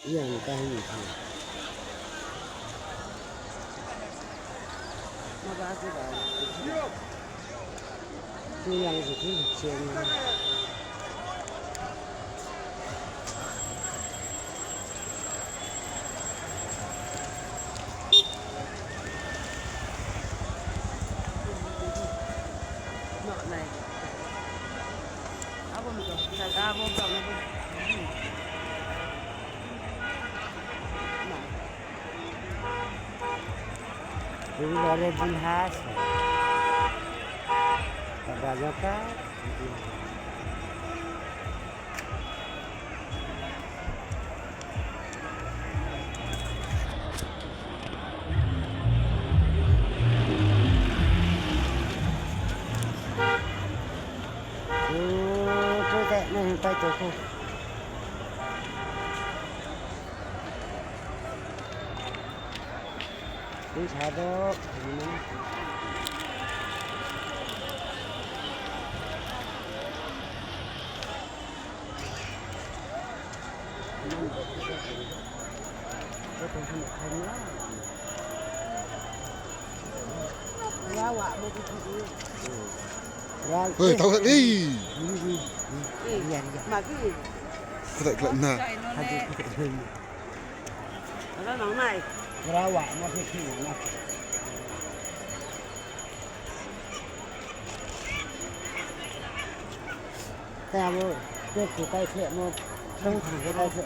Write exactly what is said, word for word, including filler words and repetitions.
Yang kahini khe. Yang se khe cheng. Ini lore bun ha se. Pada jaka. Ko te nai pai to ko. Tui sa do. Oi, tau ni. Kau tak kelak na. Tei abo, tei kukai khe mo, tong thang khe kai khe mo.